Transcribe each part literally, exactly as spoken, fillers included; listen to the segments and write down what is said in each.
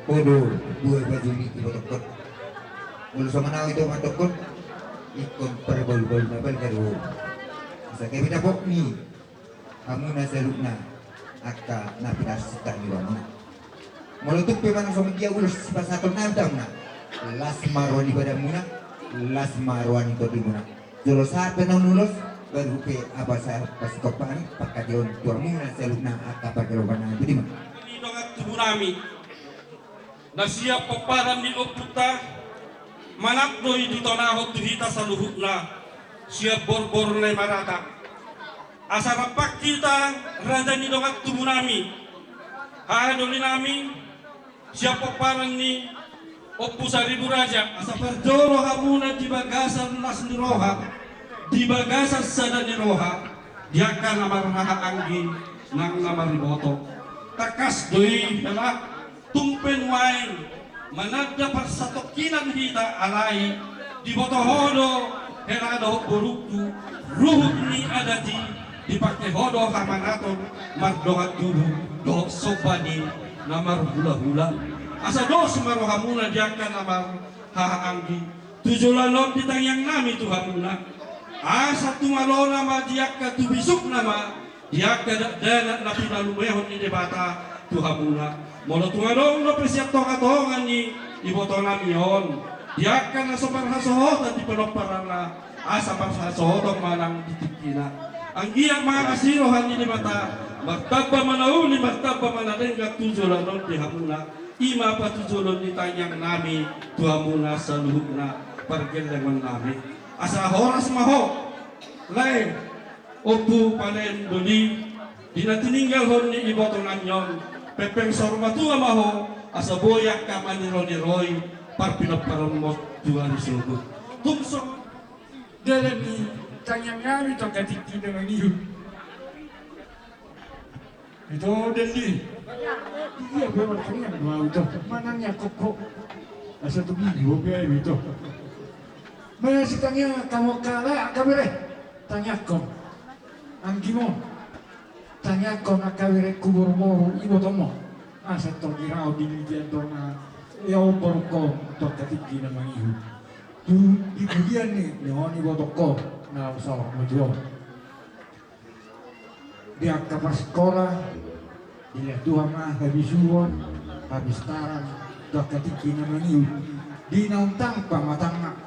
Podo dua baju ni ibotokkon. Molo so manao ito mandokkon, ingkon parbalu-balu na balga do. Asa gabe dapot ni hamuna saluhutna angka na pinarsinta ni rohamuna. Molo tung pe manang songon dia ulos sipasahaton nami tu hamuna, las ma roha ni badanmuna, las ma roha ni tondimuna. Jolo sahat pe naung ulos, baru pe apasahat pasikompahan pangkataion tu hamuna saluhutna angka pargalopan nami. Boti ma. Di dongan tubu nami, na sian pomparan ni ompunta, manat do i ditonahon tu hita saluhutna sian borbor na i marata. Asa rampak hita raja ni dongan tubu nami, haha doli nami, sian pomparan ni Ompu Saribu Raja. Asa parjolo hamuna di bagasan las ni roha, di bagasan sada ni roha, di angka na marhaha anggi nang na mariboto. Tangkas do i hela, tung pe nuaeng mananda parsatongkinan hita, alai diboto ho do hela dohot borungku, ruhut ni adat i, dipangke ho do hamanaton mardongan tubu dohot somba ni na marhulahula. Asa dos ma rohamuna di angka na marhaha anggi tu joloan on di tangiang nami tu hamuna. Asa tung alona ma di angka tu bisukna ma di angka dakdanak na pinalumehon ni Debata tu hamuna. Molo tung adong dope sian tongatonga ni iboto nami on di angka na so marhasohotan di pinomparanna, asa marhasohotan ma nang di tingkina. Anggiat ma asi roha ni Debata, martamba ma na uli, martamba ma na denggan tu joloan on di hamuna. I ma patujolon ni tangiang nami tu hamuna saluhutna pargellengon nami. Asa horas ma ho, lae, Ompu Palen Doli, di na tininggalhon ni iboto nami on. Pengpeng saur matua ma ho, asa boi angka maniroi-niroi parpinomparanmon tu ari sogot. Tung so dalan ni tangiang nami tu angka tingki na mangihut. Ito, Dandi. Ia, be martangiang do au, ito. Manang ia kokko. Asa tu bini ho be, ito. Masitangiang hamu angka lae, angka bere. Tangiangkon anggimo. Tangiangkon angka berengku, boruboru, ibotomu. Asa tong diraot di lidian do na ia omborkon tu angka tingki na mangihut. Tu di pudian ni, ni on ibotongkon na saur matua on. Di angka parsikola, dilehon Tuhan ma habisuhon, habistaran, tu angka tingki na mangihut. Di naung tangpa ma tangap,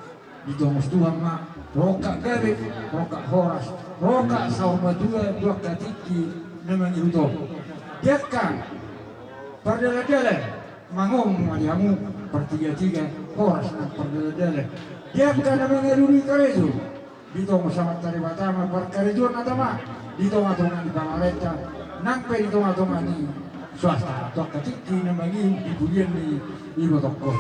ditongos Tuhan ma rongkap gabe, rongkap horas, rongkap saur matua tu angka tingki na mangihut on. Di angka pardalandalan, mangom ma di hamu partigatiga, horas nang pardalandalan. Di angka na mangalului karejo, ditongos Amanta Debata ma parkarejoan na tama di tongatonga ni pamarenta nang pe di tongatonga ni swasta, tu angka tingki na mangihut di pudian ni ibotongkon.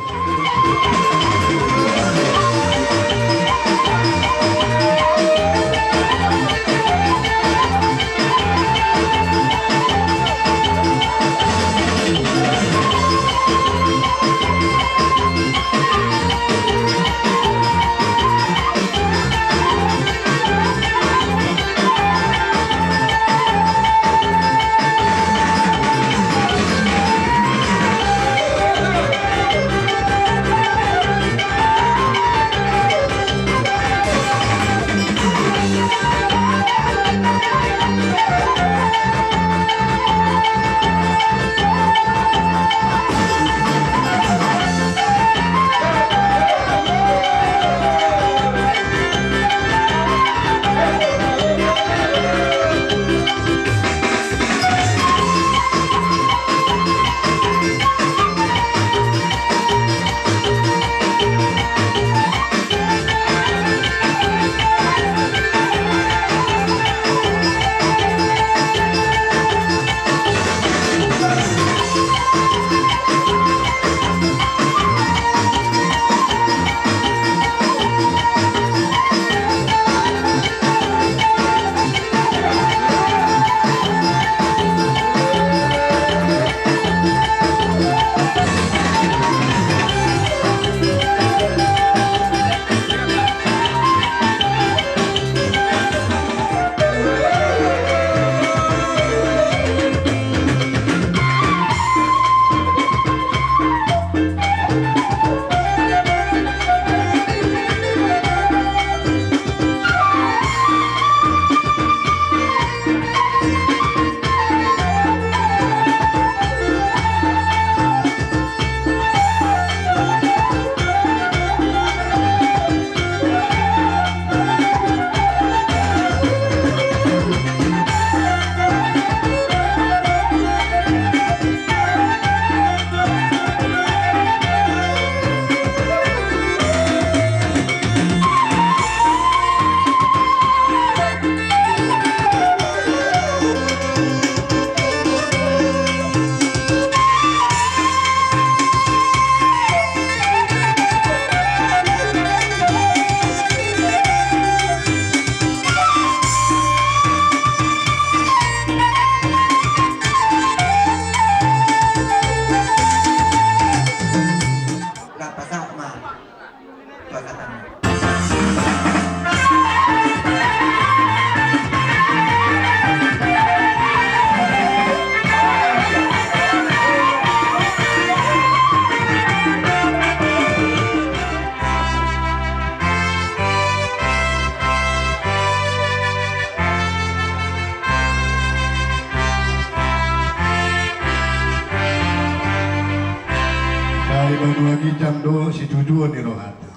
do situjuon ni rohanta.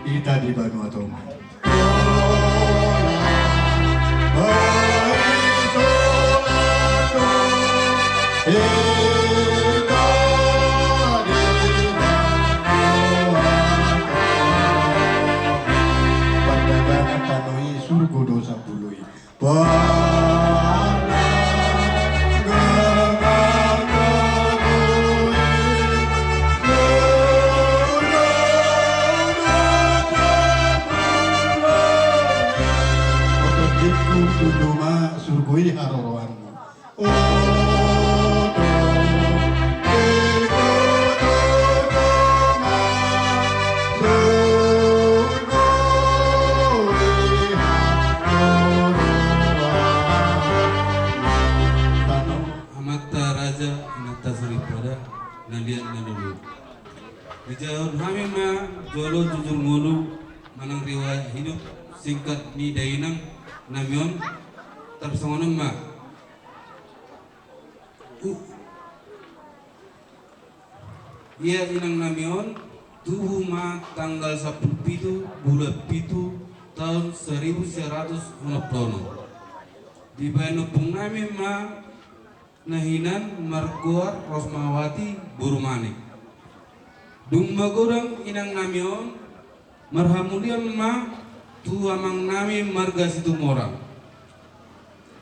Hita di banua tonga. Pardagangan tano i, surgo do sampulu i. Oto dikku, undu ma surgo i haroroanmu. Amanta raja, inanta soripada, na liat na lolo. Dijalo hami ma jolo jujur ngolu manang riwayat hidup singkat ni dainang nami on. Tarsongon on ma. U- Ia inang nami on tubu ma tanggal sampulu pitu bulan pitu taon saribu sia ratus onom pulu onom. Dibaen ompung nami ma na hinan margoar Rosmawati boru Manik. Dung magodang inang nami on, marhamulian ma tu amang nami marga Situmorang.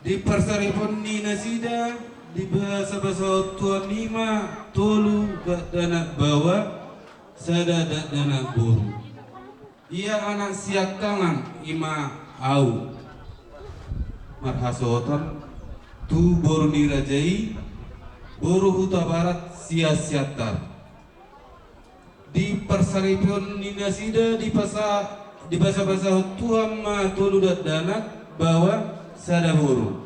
Di parsaripeon ni nasida, dibasabasahon Tuhan i ma tolu dakdanak baoa, sada dakdanak boru. Ia anak siangkangan i ma au, marhasohotan tu boru ni raja i, boru Hutabarat sian Siantar. Di parsaripeon ni nasida dipasa-, dibasabasahon Tuhan ma tolu dakdanak baoa, sada boru.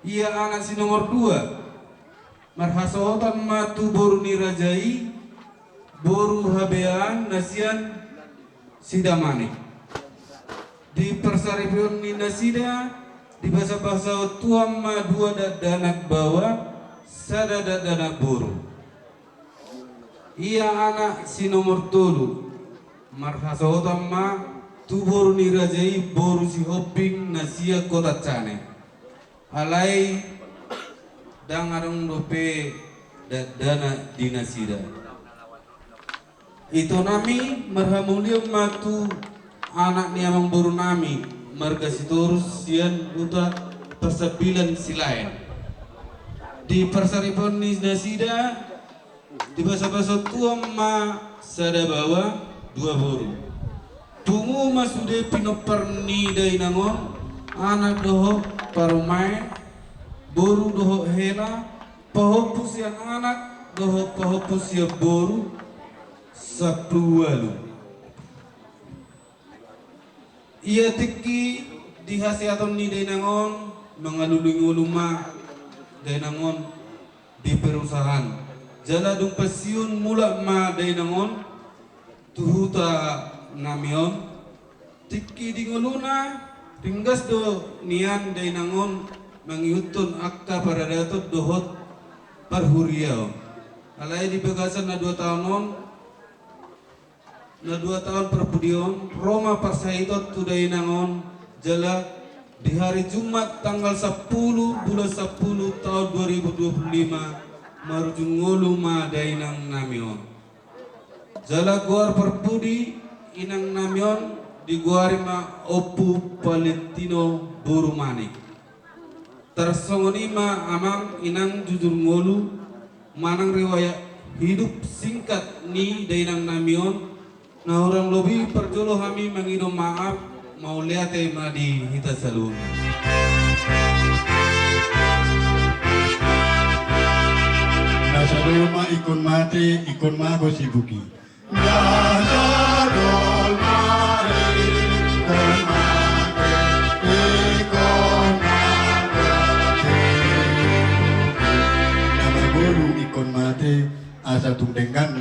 Ia anak si nomor dua, marhasohotan ma tu boru ni raja i, boru Habean na sian Sidamanik. Di parsaripeon ni nasida, dibasabasahon Tuhan ma dua dakdanak baoa, sada dakdanak boru. Ia anak si nomor tolu, marhasohotan ma tu boru ni raja i, boru Sihombing na sian Kota Cane. Alai ndang adong dope dakdanak di nasida. Ito nami, marhamulian ma tu anak ni amangboru nami marga Sitorus sian huta Parsambilan Silaen. Di parsaripeon ni nasida, dibasabasahon Tuhan ma sada baoa, dua boru. Pungu ma sude pinompar ni dainang on, anak dohot parumaen, boru dohot hela, pahompu sian anak dohot pahompu sian boru, sampulu ualu. Ia tingki di haseaton ni dainang on, mangalului ngolu ma dainang on di perusahaan. Jala dung pensiun, mulak ma dainang on tu huta nami on. Tingki di ngoluna, ringgas do nian dainang on mangihuthon angka paradaton dohot parhuriaon. Alai di bagasan na dua taon on, na dua taon parpudi on, ro ma parsahiton tu dainang on, jala di hari Jumat tanggal sampulu bulan sampulu taon dua ribu dua puluh lima, marujung ngolu ma dainang nami on. Jala goar parpudi inang nami on digoari ma Ompu Valentino boru Manik. Tarsongon i ma amang inang jujur ngolu manang riwayat hidup singkat ni dainang nami on, na hurang lobi parjolo hami mangido maaf, mauliate ma di hita saluhutna. Na sadol ma ingkon mate, ingkon mago si Buki. Na marboru ingkon mate, asa tung denggan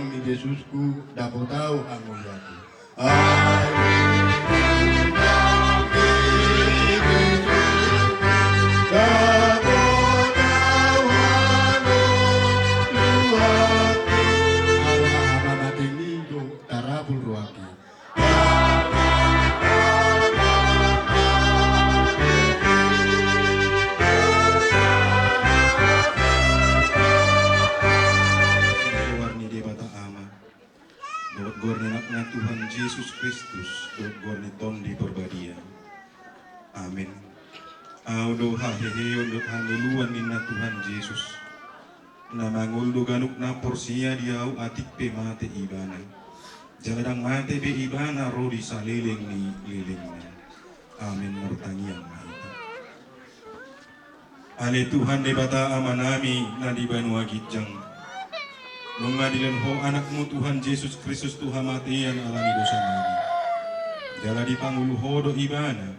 ni Jesusku, dapot au hangoluanku. Ala hamamateni do tarapul rohangki. Goar ni Debata Ama, dohot goar ni Anakna Tuhan Jesus Kristus, dohot goar ni Tondi Porbadia. Amin. Ahu do haheheon dohot hangoluan ninna Tuhan Jesus. Na mangolu do ganup na porsea di Ahu, atik pe mate ibana, jala ndang mate be ibana ro di saleleng ni lelengna. Amin. Martangiang ma hita. Ale Tuhan Debata Amanami na di banua ginjang, nunga dilehon Ho Anakmu Tuhan Jesus Kristus tu hamatean ala ni dosanami, jala dipangolu Ho do ibana,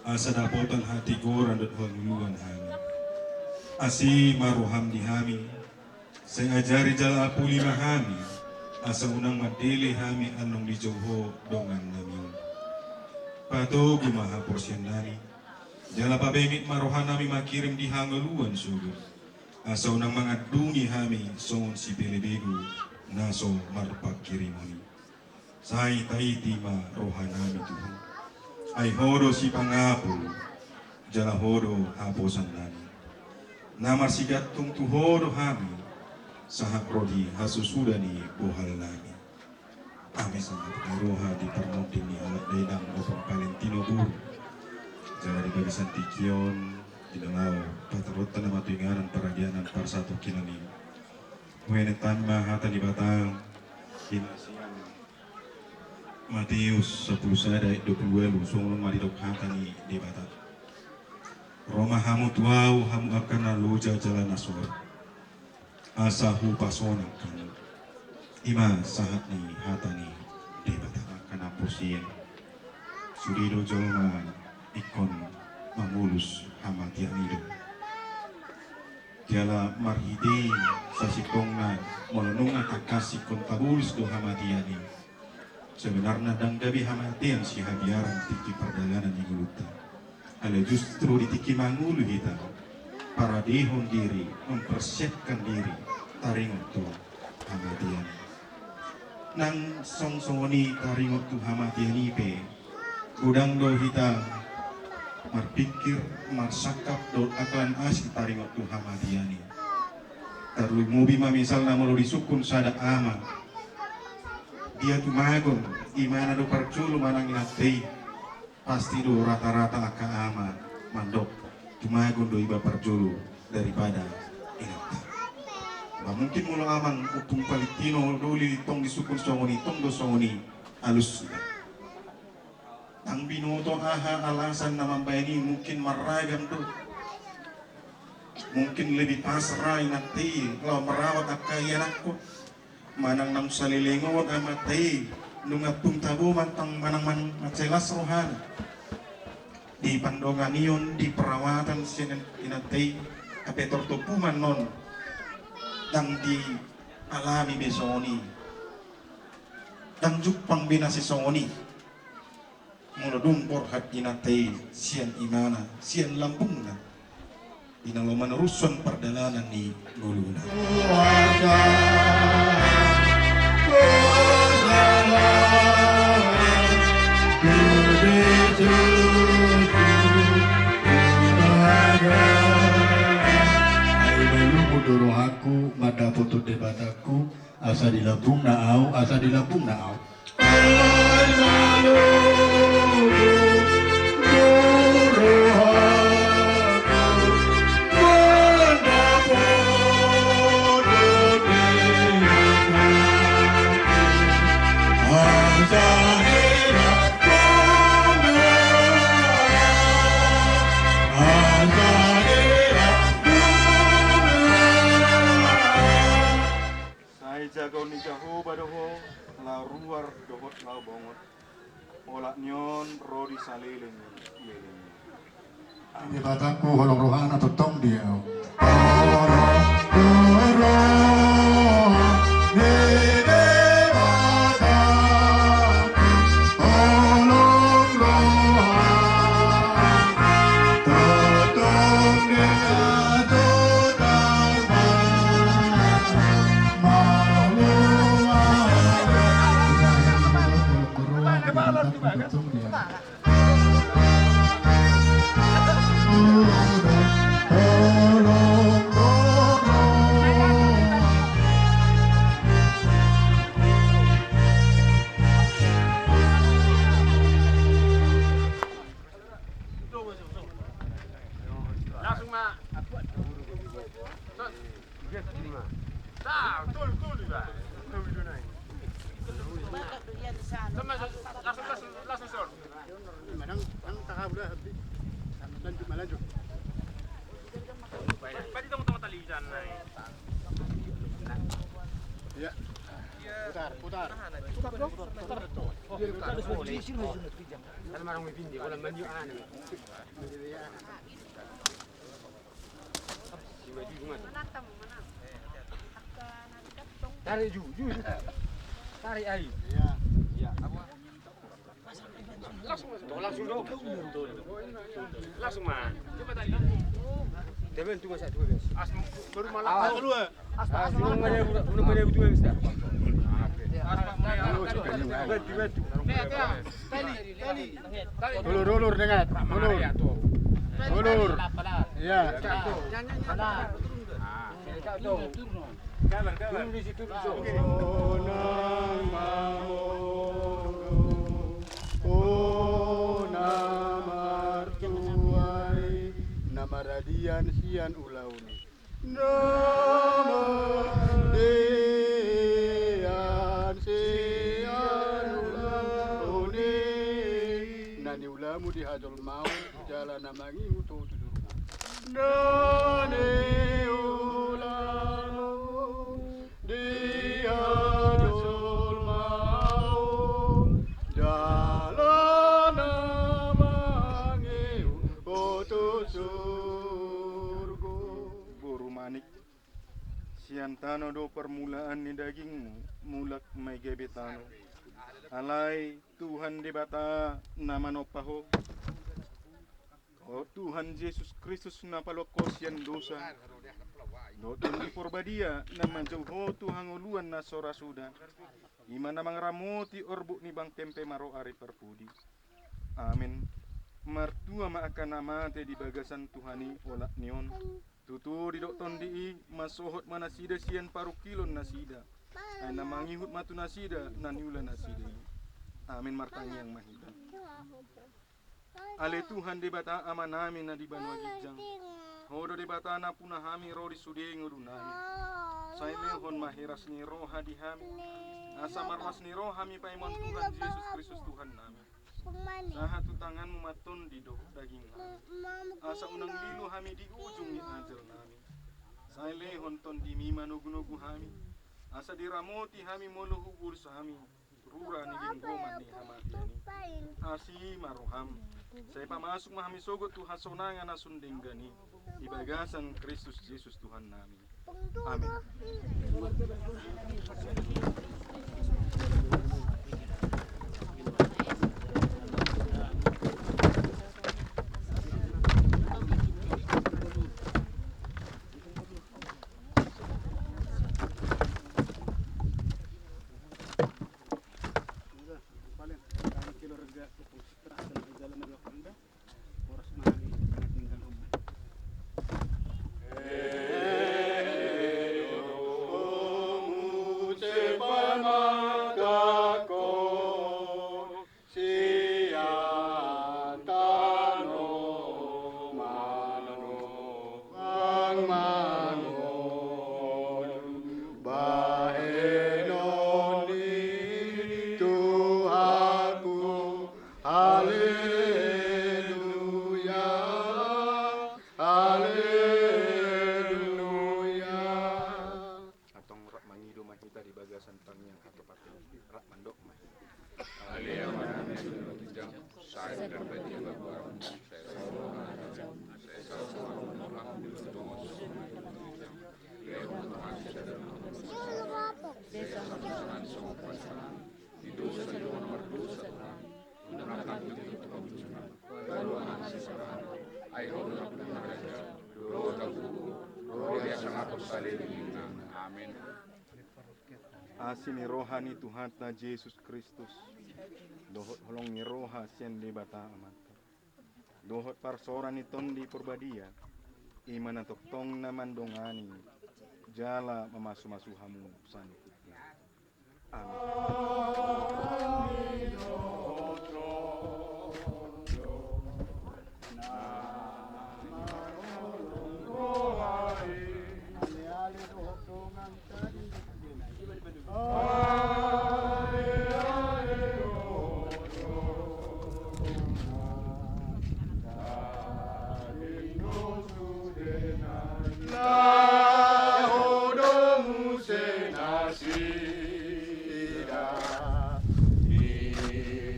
asa dapotan hatigoran dohot hangoluan hami. Asi ma roham di hami, sai ajari jala apuli ma hami, asa unang mandele hami annon dijou Ho dongannami on. Patogu ma haporseaonnami, jala pabenget ma rohanami mangkirim di hangoluan sogot, asa unang mangandungi hami songon sibelebegu na so marpangkirimon i. Sai taiti ma rohanami Tuhan. Ai Ho do sipangapul, jala Ho do haposannami. Na marsigantung tu Ho do hami, sahat ro di hasusuda ni bohalnami. Amen. Sangap ni roha di parmonding ni halak dainang Ompung Valentino Boru. Jala di bagasan tingki on, di na laho pataruhon nama tu inganan paradianan parsatongkinan i. Huenetami ma hata ni Debata, di na sian Mateus sampulu sada ayat dua pulu ualu, songon on ma didok hata ni Debata. Ro ma hamu tu Ahu, hamu angka na loja jala na sorat, asa hupasonang hamu. I ma sahat ni hata ni Debata. Angka na porsea, sude do jolma ingkon mamolus hamatean i do. Jala marhite sasintongna, molo nunga tangkas ingkon tabolus do hamatean i, sebenarna ndang gabe hamatean sihabiaran tingki pardalanan ni ngolunta. Alai justru di tingki mangolu hita, paradehon diri, mempersiapkan diri, taringot tu hamatean. Nang song songon i taringot tu hamatean i pe, godang do hita marpingkir, marsangkap dohot angka na asing taringot tu hamatean i. Tarlumobi ma misalna molo disungkun sada ama, dia tumagon, imana do parjolo manang inanta i. Pasti do rata-rata angka ama mandok, tumagon do iba parjolo daripada inanta. Ba mungkin molo amang Ompung Valentino doli tong disungkun songon i, tong do songon i alusna. Ndang binoto aha alasan na mambahen i, mungkin marragam do. Mungkin lebih pasrah inanta i laho marawat angka ianakhon. Manang na saleleng on amanta i, nunga tung tabo mantong manang, manang mansai las rohana di pandonganion, di perawatan sian inanta i, hape torop ma annon ndang dialami be songon i, ndang jumpang be na sisongon i. Molo dung borhat inanta i sian imana, sian lambungna, di na laho manarushon pardalanan ni ngoluna. Ai malungun do rohangku mandapothon Debatangku, asa di lambungna ahu, asa di lambungna ahu. Sai jago ni Jahowa do ho, laho ruar dohot laho bongot. Olat ni on ro di saleleng ni lelengna. Debatangku holong rohana tongtong di ahu. Langsung ma. Langsung, langsung, langsung, Sur. Lanjut, lanjut. Iya. Putar, putar. Putar, bro. Putar. Kan marang mipindi, kalau mandi, ah, nih. Tarik ju, ju, ju. Tarik ai. Iya. Iya, apa? Langsung, langsung dong. Langsung, man. Coba tadi. Temen tu masa dua belas. Baru malam. Awas. Unang mania, unang mania, betul, Mister. Bantu, bantu. Ulur, ulur, dengar. Ulur. Ulur. Iya. Unang mangolu, unang martuai, na maradian sian ulaon i. Na maradian sian ulaon i. Na niulamu di hajolmaon, jala na mangihut ho tu jurumuna. Na niulamu di hajolmaon, jala na mangihut ho tu surgo. Boru Manik, sian tano do parmulaan ni dagingmu, mulak ma i gabe tano. Alai Tuhan Debata na manompa ho, o Tuhan Jesus Kristus na paluahon ho sian dosa, dohot Tondi Porbadia na manjou ho tu hangoluan na so ra suda, i ma na mangaramoti orbuk ni bangkempe ma ro ari parpudi. Amen. Martua ma angka na mate di bagasan Tuhan i olat ni on. Tutu didok Tondi i, mansohot ma nasida sian parungkilon nasida. Ai na mangihut ma tu nasida na niula nasida i. Amen. Martangiang ma hita. Ale Tuhan Debata Amanami na di banua ginjang, Ho do Debata nampuna hami ro di sude ngolunami. Sai lehon ma hiras ni roha di hami, asa marlas ni roha hami paimahon Tuhan Jesus Kristus Tuhannami. Sahat tu tanganmu ma tondi dohot daging hami, asa unang lilo hami di ujung ni ajalnami. Sai lehon Tondimi manogunogu hami, asa diramoti hami molo hubolus hami rura ni genggoman ni hamatean i. Asi ma roham, sai pamasuk ma hami sogot tu hasonangan na sun denggan i, di bagasan Kristus Jesus Tuhannami. Amen. Sian tano ma nuaeng mangolu, bahenon ni Tuhanku. Haleluya, haleluya. Antong rap mangido ma hita di bagasan tangiang hatopan i, rap mandok ma hita. Ale Amanami na di banua ginjang, sai tarbadia ma goarmu, sai saut ma harajaonmu, sai saut ma rohamu di banua tonga on songon na di banua ginjang. Lehon ma tu hami sadari on harajaon sipasahaton, sai sahat ma hami songon pasahaton hami di dosa ni dongan na mardosa tu hami. Unang tanggung hami tu pangujungan, baru ma hami sian pangago. Ai Ho do nampuna harajaon, dohot hagogoon, ro di hasangapon saleleng ni lelengna. Amen. Asi ni roha ni Tuhanta Jesus Kristus, dohot holong ni roha sian Debata Amanta, dohot parsaoran ni Tondi Porbadia, i ma na tongtong na mandongani jala mamasumasu hamu sangkutna. Amin. Laho do muse nasida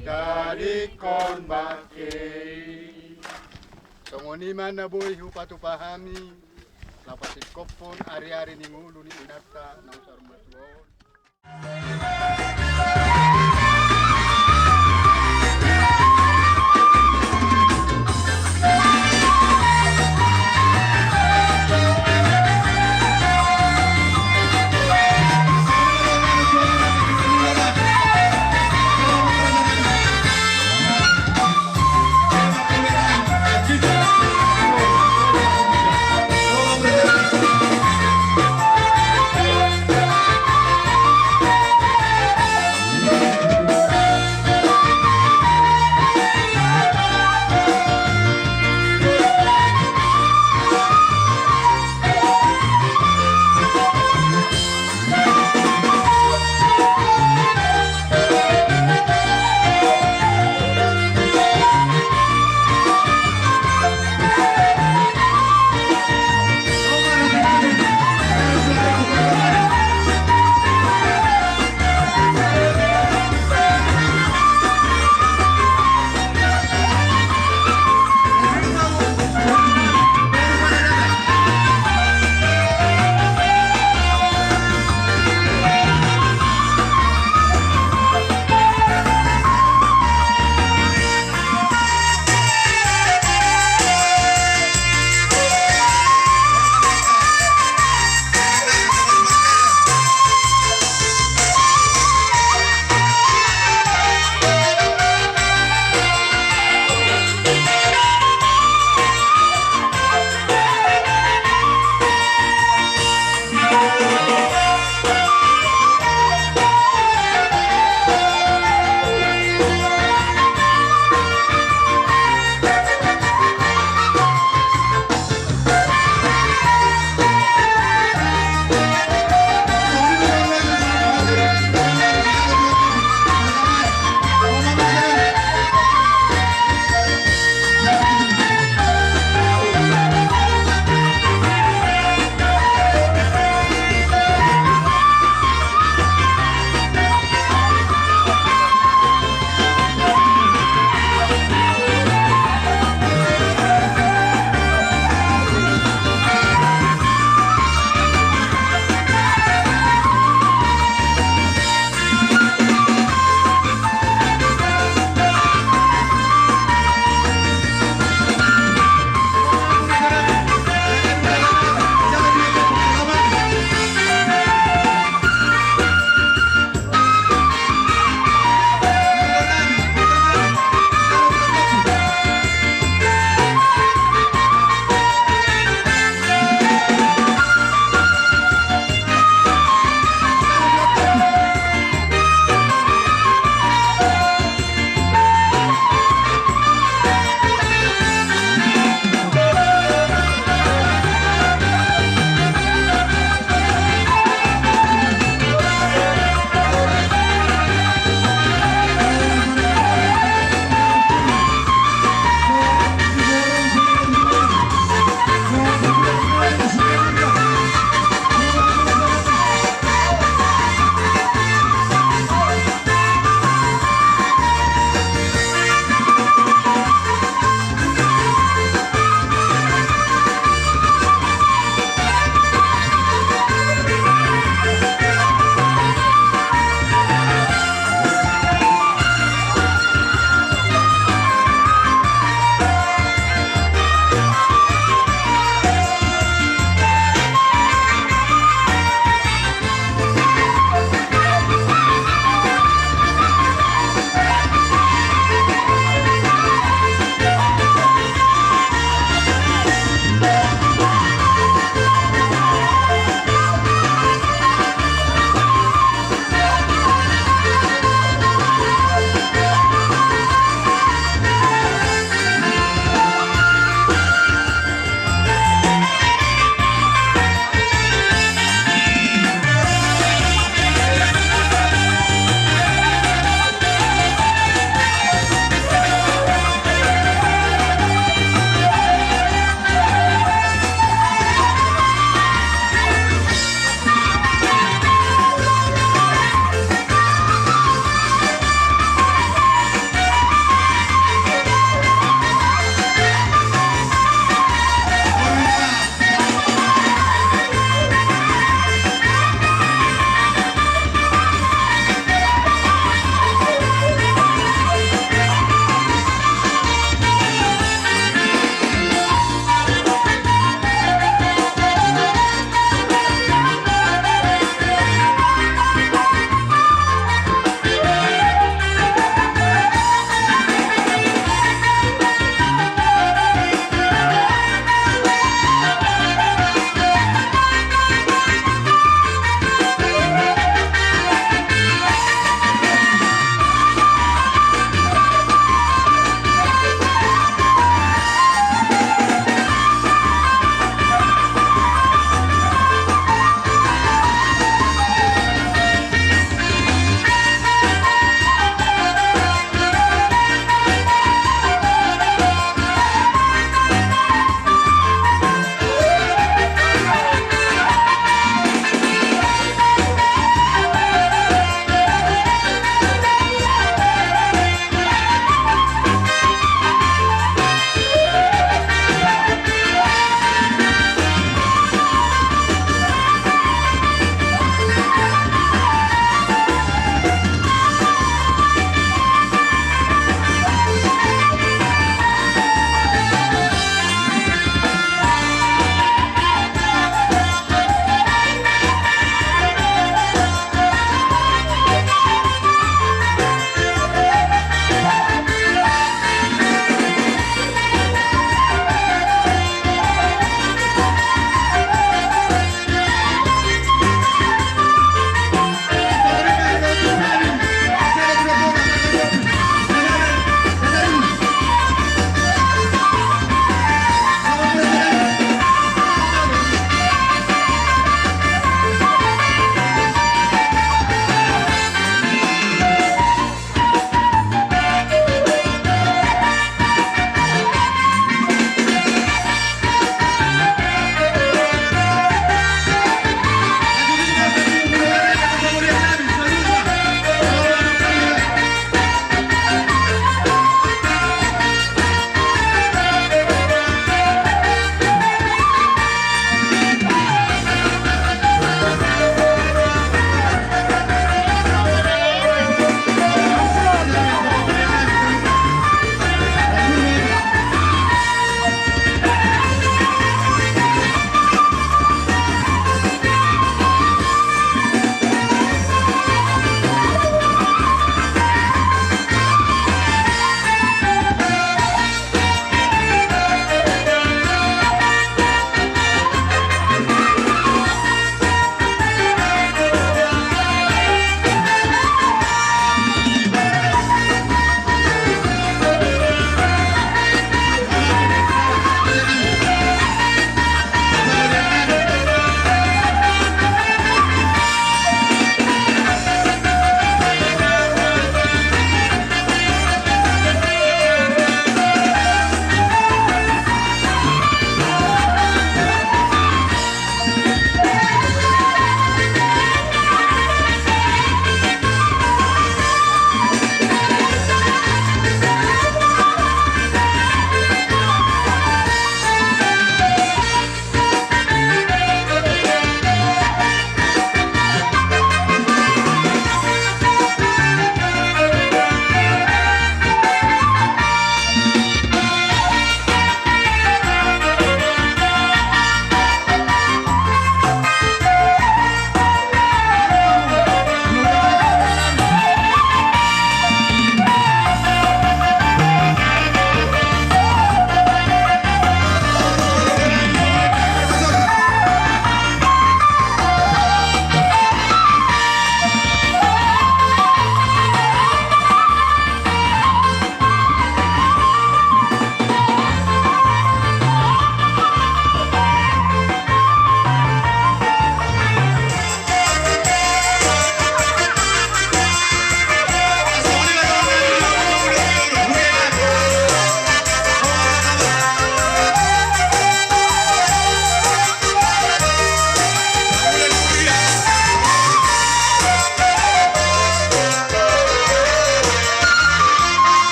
ditadingkon bangke i. Songon i ma na boi hupatupa hami laho pasingkophon ariari ni ngolu ni inanta naung saur matua on.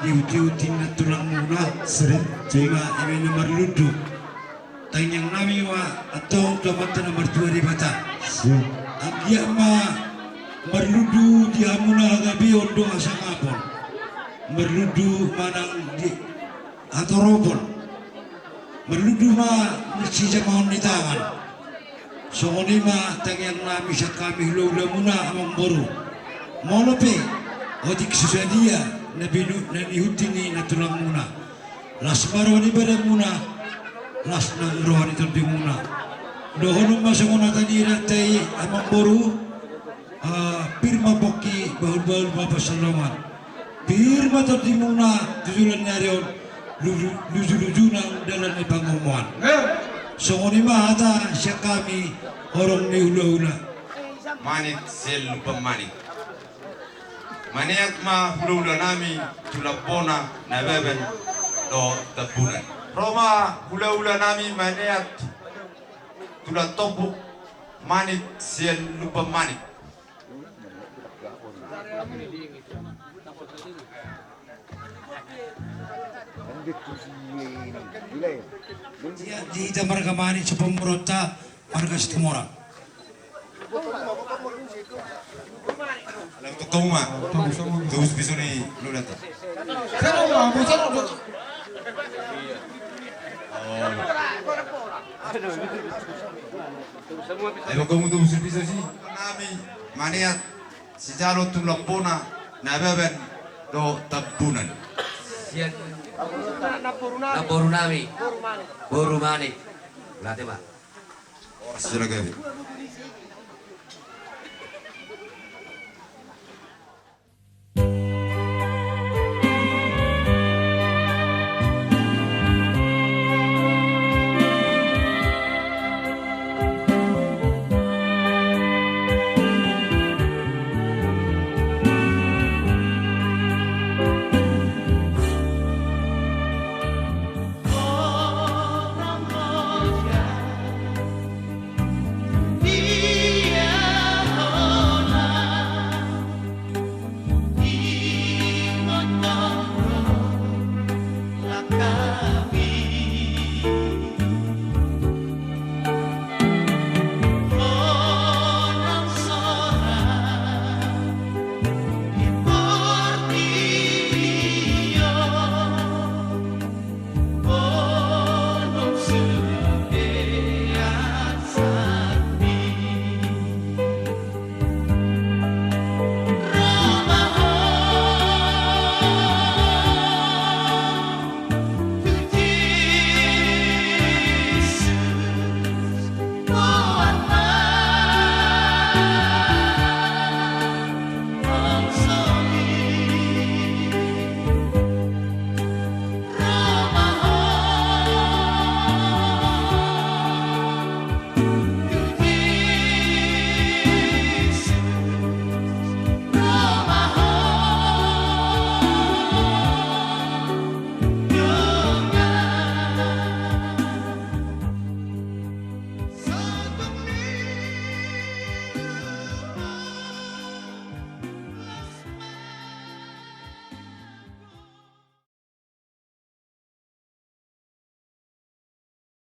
Di huti-huti na tulangmuna. Sering. Ima, ima na marlundu. Tangiang nami ma antong tu Amanta na martua Debata. Sering. Anggiat ma marlundu di hamuna hagabeon dohot hasangapon. Marlundu ma nang di hatoropon. Marlundu ma sijamaon ni tangan. Songon i ma tangiang nami sian hami hula-hulamuna, amangboru. Molo pe otik so sadia na binu-, na nihut ni na tulangmuna, las ma roha ni badanmuna, las nang roha ni tondimuna. Dohonon ma songon hata ni raja i, amangboru. Ah, pir ma pongki, bahul-bahul ma pansalongan. Pir ma tondimuna tu joloan ni ari on, luju-, luju-luju nang dalan ni pangomoan. Songon i ma hata sian hami horong ni hula-hula. Manik sian Lumban Manik. Maneat ma hula-hula nami Tulang Bona, Nababan dohot Tambunan. Ro ma hula-hula nami Maneat, Tulang Tombuk, Manik sian Lumban Manik. Ia, di hita marga Manik, sopo ma rohanta marga Situmorang. Ala, tongtong ma. Tobus piso ni lodanta. Ayo, tongtong, tobus piso si. Nami Maneat, sijalo Tulang Bona, Nababan dohot Tambunan. Sian namboru nami, boru Manik. Mauliate ma. Horas jala gabe.